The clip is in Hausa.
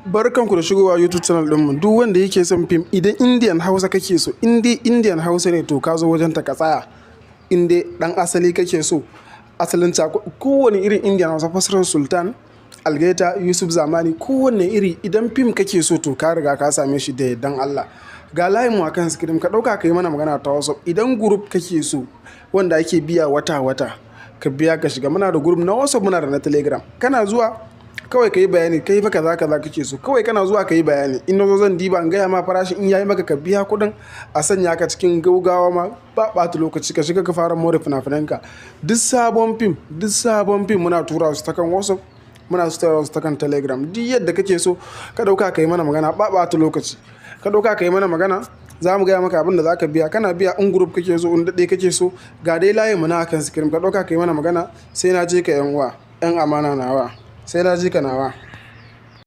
Barkanku da shigowa YouTube channel ɗinmu. Duk wanda yake son fim, idan Indian Hausa kake so, in dai Indian Hausa ne, to ka zo wajen ta ka tsaya. In dai ɗan asali kake so, asalin kowane irin Indian Hausa, fasarar Sultan, Algaita, Yusuf Zamani, kowane iri idan fim kake so, to ka riga ka same shi da yardan Allah. Ga layin mu akan screen, ka ɗauka ka yi mana magana ta WhatsApp. Idan group kake so wanda ake biya wata-wata, ka biya ka shiga. Muna da group na WhatsApp, muna da na Telegram. Kana zuwa kawai ka yi bayani, kai fa kaza kaza kake so. Kawai kana zuwa ka yi bayani. In na zo zan diba in gaya ma farashin, in yayi maka ka biya kuɗin a sanya ka cikin gaugawa ma ba ɓata lokaci, ka shiga ka fara more fina-finanka. Duk sabon fim, duk sabon fim muna tura su ta kan WhatsApp, muna tura su ta kan Telegram. Duk yadda kake so, ka ɗauka ka yi mana magana ba ɓata lokaci. Ka ɗauka ka yi mana magana, za mu gaya maka abin da za ka biya. Kana biya, in group kake so, in daɗe kake so, ga dai layin mu na akan screen, ka ɗauka ka yi mana magana. Sai na je ka yan uwa, 'yan amana nawa. Sai na ji ka nawa.